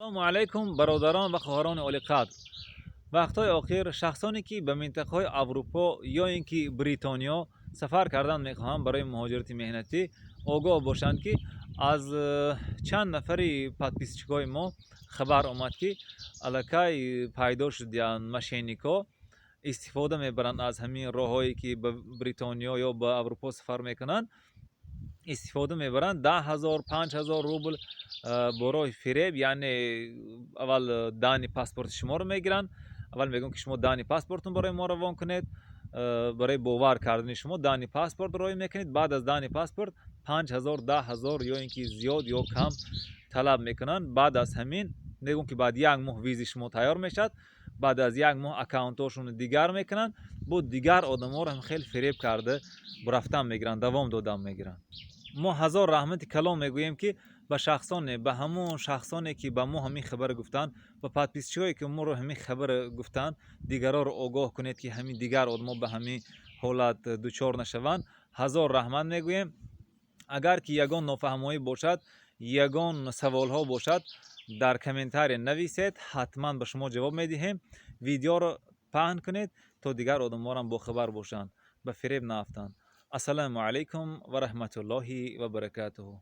Ассалому алайкум, бародарон ва хоҳарони олиқадр. Вақтҳои охир шахсоне, ки ба минтақаҳои Аврупо ё ин ки Бритониё сафар кардан мехоҳанд барои муҳоҷирати меҳнатӣ, огоҳ бошанд, ки аз чанд нафари подписчикҳои мо хабар омад, ки аллакай пайдо шудиянд мошенникҳо, истифода мебаранд аз ҳамин роҳҳое, ки ба Бритониё ё ба Аврупо сафар мекунанд, истифода мебаранд. 10 000, 5000 рубл бо роҳи фиреб, яъне аввал данные паспорти шуморо мегиранд. Аввал мегӯянд, ки шумо данные паспортон барои мо равон кунед, барои бовар кардани шумо данные паспорт роӣ мекунед. Баъд аз данные паспорт 5000, 10 000 ё ин ки зиёд ё кам талаб мекунанд. Баъд аз ҳамин мегӯянд, ки баъд як моҳ визи шумо тайёр мешавад. Баъд аз як моҳ аккаунтҳошонро дигар мекунанд, бо дигар одаморо ҳам хеле фиреб карда рафтан мегиранд, давом додан мегиранд. Мо ҳазор раҳмати калом мегӯем, ки ба шахсоне, ба ҳамон шахсоне, ки ба мо ҳамин хабар гуфтанд, ба подписчикҳое, ки моро ҳамин хабар гуфтанд. Дигарҳоро огоҳ кунед, ки ҳамин дигар одамо ба ҳамин ҳолат дучор нашаванд. Ҳазор раҳмат мегӯем. Агар ки ягон нофаҳмоӣ бошад, ягон саволҳо бошад, дар комментария нависед, ҳатман ба шумо ҷавоб медиҳем. Видеоро паҳн кунед, то дигар одамҳорам бохабар бошанд, ба фиреб наафтанд. Ассалому алайкум ва раҳматуллоҳи ва баракатуҳу.